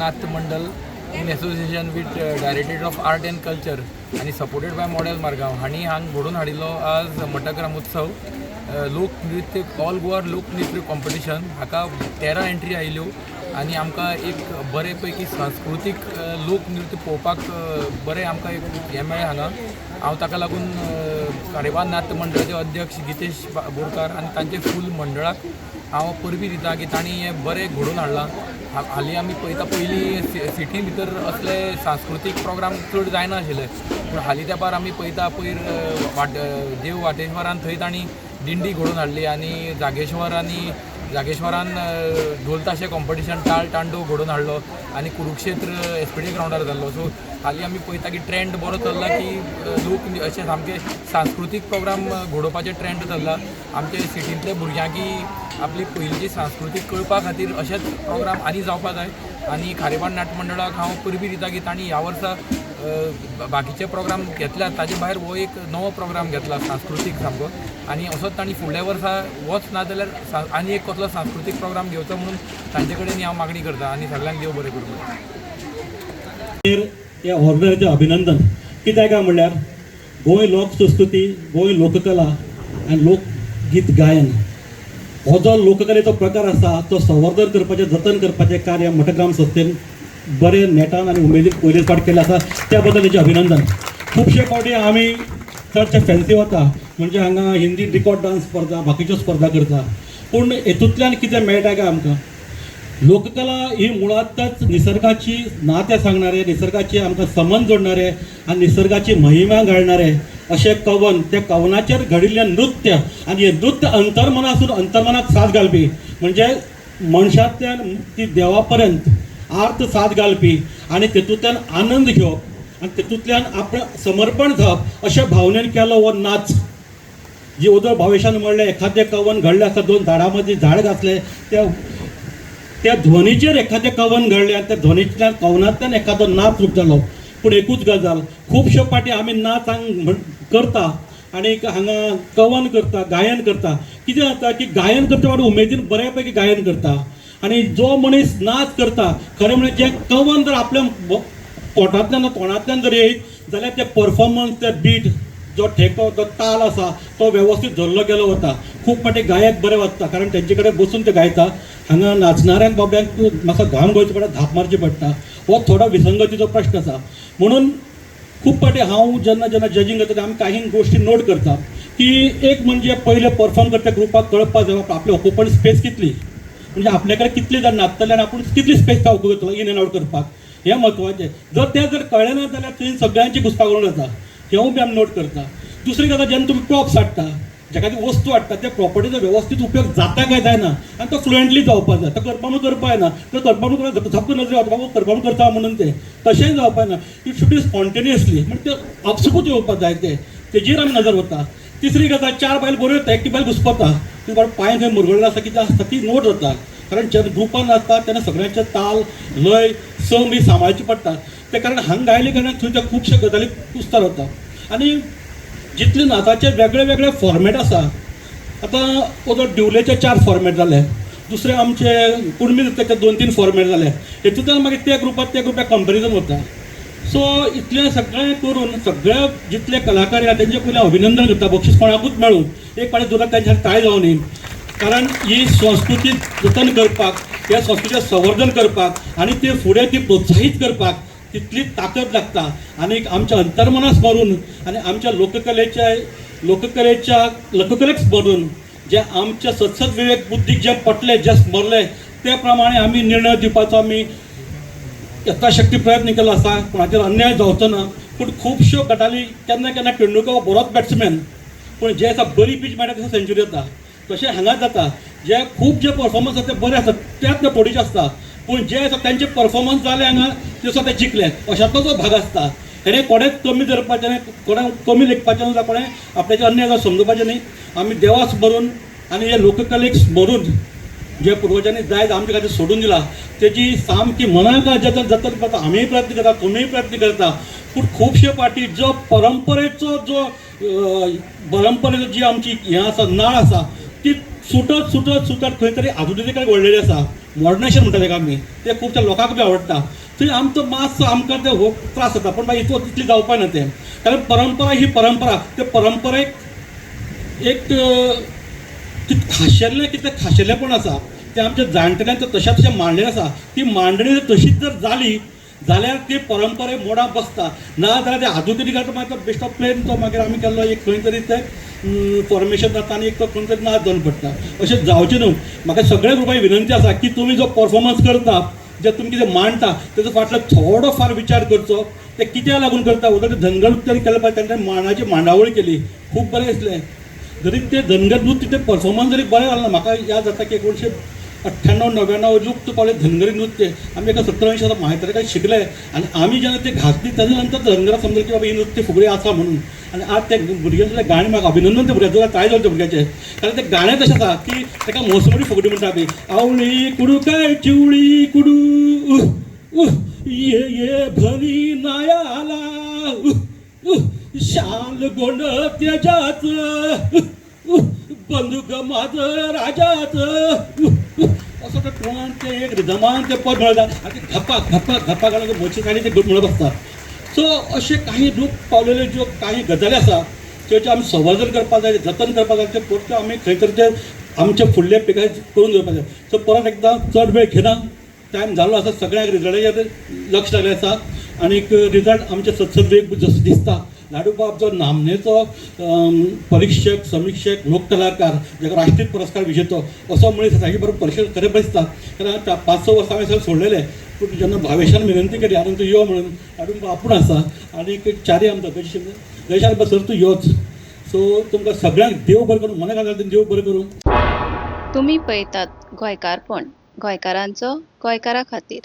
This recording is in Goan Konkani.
Natya Mandal in association with Directorate of Art and Culture आनी सपोर्टेड बाय मॉडेल मारगांव हांणी हांगा घडोवन हाडिल्लो आज मटग्रामोत्सव लोकनृत्य, ऑल गोवा लोकनृत्य कॉम्पिटिशन. हाका 13 एंट्री आयल्यो आनी आमकां एक बरे पैकी सांस्कृतीक लोकनृत्य पळोवपाक बरें आमकां एक हें मेळ्ळें हांगा. हांव ताका लागून खारेबांद नाट्य मंडळाचे अध्यक्ष गितेश बोरकार आनी तांचे फूल मंडळाक हांव परबीं दिता की तांणी हें बरें घडोवन हाडलां. हालीं आमी पळयता, पयलीं सिटी भितर असले सांस्कृतीक प्रोग्राम चड जायनाशिल्ले, पूण हालीं तेंपार आमी पळयता, पयर वाट देव वाटेश्वरान थंय तांणी दिंडी घडोवन हाडली आनी जागेश्वर आनी जागेश्वरान ढोल ताशे कॉम्पिटिशन, टाळ तांडव घडोवन हाडलो आनी कुरुक्षेत्र एसपीडी ग्रावंडार जाल्लो. सो हालीं आमी पळयता की ट्रेंड बरो चल्ला की लोक अशे सामके सांस्कृतीक प्रोग्राम घडोवपाचे ट्रेंड चल्ला. आमचे सिटींतले भुरग्यांकी आपली पयलींची सांस्कृतीक कळपा खातीर अशेच प्रोग्राम आनी जावपा जाय आनी खारेबांद नाट्य मंडळाक हांव परबीं दिता की तांणी ह्या वर्सा बाकीचे प्रोग्राम घेतल्यात, ताजे भायर हो एक नवो प्रोग्राम घेतला सांस्कृतीक सामको आनी असोच तांणी फुडल्या वर्सा होच ना जाल्यार आनी एक कसलो सांस्कृतीक प्रोग्राम घेवचो म्हणून तांचे कडेन हांव मागणी करता आनी सगळ्यांक देव बरें करूं. ह्या ऑर्गनायझराचें अभिनंदन. कित्याक काय म्हणल्यार गोंय लोक संस्कृती, गोंय लोककला आनी लोकगीत गायन हो जो लोककलेचो प्रकार आसा, तो संवर्धन करपाचें, जतन करपाचें कार्य मठग्राम संस्थेन बरें नेटान आनी उमेदीन पयलेच फावट केल्लें आसा. त्या बद्दल तेचें अभिनंदन. खुबशे फावटी आमी चडशे फॅन्सी वता, म्हणजे हांगा हिंदी रिकॉर्ड डांस स्पर्धा, बाकीच्यो स्पर्धा करता, पूण हेतूंतल्यान कितें मेळटा काय आमकां? लोककला ही मुळातच निसर्गाची नातें सांगणारे, निसर्गाची आमकां संबंद जोडणारे आनी निसर्गाची महिमा घालणारे अशें कवन, त्या कवनाचेर घडिल्लें नृत्य आनी हें नृत्य अंतर्मनासून अंतर्मनाक साथ घालपी, म्हणजे मनशांतल्यान ती देवा पर्यंत आर्त साथ घालपी आनी तेतूंतल्यान आनंद घेवप आनी तेतूंतल्यान आपणें समर्पण जावप अशे भावनेन केलो हो नाच. जी उदय भावेशान म्हणलें, एखादें कवन घडलें आसता, दोन झाडां मदीं झाड घासलें, त्या त्या ध्वनीचेर एखादें कवन घडलें आनी त्या ध्वनींतल्यान, कवनांतल्यान एखादो नाच रूप जालो. पूण एकूच गजाल, खुबश्यो फावटी आमी नाच हांगा करता आनी हांगा कवन करता, गायन करता. कितें जाता की गायन करता फावटी उमेदीन बऱ्या पैकी गायन करता आनी जो मनीस नाच करता, खरें म्हळ्यार जें कवन जर आपल्या पोटांतल्यान, तोंडांतल्यान जर येयत जाल्यार ते परफॉर्मन्स, ते बीट, जो ठेको, जो ताल आसा, तो वेवस्थीत धरलो गेलो वता. खूब फावटी गायक बरे वाजता, कारण तेंचे कडेन बसून ते गायता. हांगा नाचणाऱ्यांक बाबड्यांक मातसो घाम गळचो पडटा, धाप मारची पडटा. हो थोडो विसंगतीचो प्रश्न आसा. म्हणून खूब फावटी हांव जेन्ना जेन्ना जजींग करता तेन्ना आमी काही गोश्टी नोट करता की एक म्हणजे पयले परफॉर्म करता ग्रुपाक कळपाक जाय आपले ऑक्युपंट स्पेस कितली, म्हणजे आपल्या कडेन कितले जाण नाचतले आनी आपूण कितली स्पेस काय करतलो इन एंड आवट करपाक, हें म्हत्वाचें. जर तें जर कळ्ळें ना जाल्यार थंय सगळ्यांची घुस्पागोंदळ जाता. हेंवूय बी आमी नोट करता. दुसरी गजाल, जेन्ना तुमी प्रॉप्स हाडटा, जेका ती वस्तू हाडटा, त्या प्रॉपर्टीचो वेवस्थीत उपयोग जाता काय जायना आनी तो फ्लुएंटली जावपाक जाय. तो करपा म्हणून करपा जायना. तो करपा म्हणून झप्प नजरे वता, बाबा करपा म्हणून करता म्हणून तें तशेंय जावपा जायना. It should be spontaneously, म्हणजे ते आपसुकूच येवपाक जाय तें, तेजेर आमी नजर वता. तिसरी गजाल, चार बायल बऱ्यो येता, एकटी बायल घुसपता. ती बाबा पांय खंय मुरगळ्ळो आसता, कितें आसता, ती नोट जाता. कारण जेन्ना ग्रुपान आसता तेन्ना सगळ्यांचे ताल, लय, सम ही सांबाळची पडटा. ते कारण हांगा गायले कारणान थंय त्या खुबश्यो गजाली कुस्तार वता. आनी जितले नाचाचे वेगळे वेगळे फॉर्मेट आसा, आतां जो दिवलेचे चार फॉर्मेट जाले, दुसरे आमचे कुणबी नृत्याचे दोन तीन फॉर्मेट जाले, हेतूंतल्यान मागीर त्या ग्रुपाक कंपेरिजन वता. सो इतलें सगळें करून सगळे जितले कलाकार आहा तेंचे पयलीं अभिनंदन करता. बक्षीस कोणाकूच मेळूं, एक फावटी जोरात तेंच्या टाळी जावनी, कारण ही संस्कृती जतन करपाक, ह्या संस्कृतीचें संवर्धन करपाक आनी ते फुडें ती प्रोत्साहीत करपाक तितली ताकद लागता. आनी आमच्या अंतर्मनाक स्मरून आनी आमच्या लोककलेक स्मरून, जे आमच्या सत्सद विवेक बुद्धीक जें पटलें, जें स्मरलें, ते प्रमाणे आमी निर्णय दिवपाचो आमी यथाशक्ती प्रयत्न केलो आसा. कोणाचेर अन्याय जावचो ना. पूण खुबश्यो गजाली, केन्ना केन्ना तेंडुलकर हो बरोच बॅट्समॅन, पूण जे दिसा बरी पीच मेळटा तसो सेंच्युरी जाता. तशें हांगाच जाता. जे खूब जे परफॉर्मन्स आसा ते बरे आसता, त्यात थोडीचे आसता, पूण जे आसा तेंचे परफॉर्मन्स जाले हांगा, ते सुद्दां ते जिखले, अशांतलो जो भाग आसता. हेणे कोणेच कमी धरपाचें न्ही, कोणें कमी लेखपाचें न्हू, जावं कोणें आपल्याचेर अन्याय समजुपाचें न्ही. आमी देवा स्मरून आनी हे लोककलेक स्मरून, जे पुर्वजांनी दायज आमचे खातीर सोडून दिला, तेजी सामकी मनाक जतन जतन करता. आमीय प्रयत्न करता, तुमीय प्रयत्न करता, पूण खुबशे फावटी जो परंपरेचो जो परंपरेचो जी आमची हें आसा, नाळ आसा, ती सुटत सुटत सुटत खंय तरी आधुनिकताय वळलेली आसा. मॉडर्नायझेशन म्हणटा तेका आमी, तें खुबश्या लोकांक बी आवडटा. थंय आमचो मातसो आमकां ते हो त्रास जाता, पूण मागीर इतलो तितली जावपा ना तें, कारण परंपरा ही परंपरा, ते परंपरेक एक खाशेल्लें कितें खाशेलेंपण आसा तें आमच्या जाणटेल्यान तें तशें तशें मांडलेलें आसा. ती मांडणी जर तशीच जर जाली जाल्यार ती परंपरे मोडां बसता, ना जाल्यार ते आधुनिकाचो मागीर तो बेस्ट ऑफ प्लेन तो मागीर आमी केल्लो एक खंय तरी ते फॉर्मेशन जाता आनी एक तो खंय तरी नाच जावन पडटा. अशें जावचें न्हू. म्हाका सगळ्या ग्रुपाक विनंती आसा की तुमी जो परफॉर्मन्स करता, जे तुमी कितें मांडटा तेजो फाटलो थोडो फार विचार करचो, ते कित्याक लागून करता. उदक धनगर नृत्य केलें पळय तेन्ना मांडाची मांडावळ केली, खूब बरें दिसलें. जरी ते धनगर नृत्य ते परफॉर्मन्स जरी बरें जालें ना, म्हाका याद जाता की 1998-99 लुप्त पावलें धनगरी नृत्य आमी एका 70-80 वर्सां म्हायती शिकले आनी आमी जेन्ना ते घातली तेज्या नंतर धनगराक समजलें की बाबा ही नृत्य फुगडी आसा म्हणून. आनी आज ते भुरग्यांचें गाणें म्हाका अभिनंदन त्या भुरग्याचें, ताळी जाली त्या भुरग्याचें, कारण तें गाणें तशें आसा की ताका मोसमडी फुगडी म्हणटा आमी. आवळी कुडू काय चिवळी कुडू उह ये ये भरी नायाला उह शाल गोंड तेजाच बंदूक माझ राजाच असो तो टोनान ते एक रिदमान ते पद म्हणता आनी ते घप्पा घप्पा घप्पा घालून मोची काणी ते म्हणत आसता. सो अशे काही रूप पावलेल्यो ज्यो काही गजाली आसा त्यो आमी संवर्धन करपाक जाय, जतन करपाक जाय, ते परत्यो आमी खंय तरी ते आमच्या फुडल्या पिकाक करून दवरपाक जाय. सो परत एकदां चड वेळ घेना, टायम जाल्लो आसा, सगळ्यांक रिजल्टाचेर लक्ष लागलें आसा आनीक रिजल्ट आमचे सत्सद जसो दिसता. लाडूबाब जो नामनेचो परिक्षक, समिक्षक, लोककलाकार, जाका राष्ट्रीय पुरस्कार विजेतो असो मनीस आसा, हाजे बरोबर परिक्षक खरें बरें दिसता. कारण 5-6 वर्सां हांवें सगळें सोडलेलें, पूण जेन्ना भावेशान विनंती केली आनी तूं यो म्हणून, लाडूबाब आपूण आसा आनीक चारय आमदार गणेश सर तूं योच. सो तुमकां सगळ्यांक देव बरें करूं, मना घालता देव बरें करूं. तुमी पळयतात गोंयकारपण, गोंयकारांचो गोंयकारा खातीर.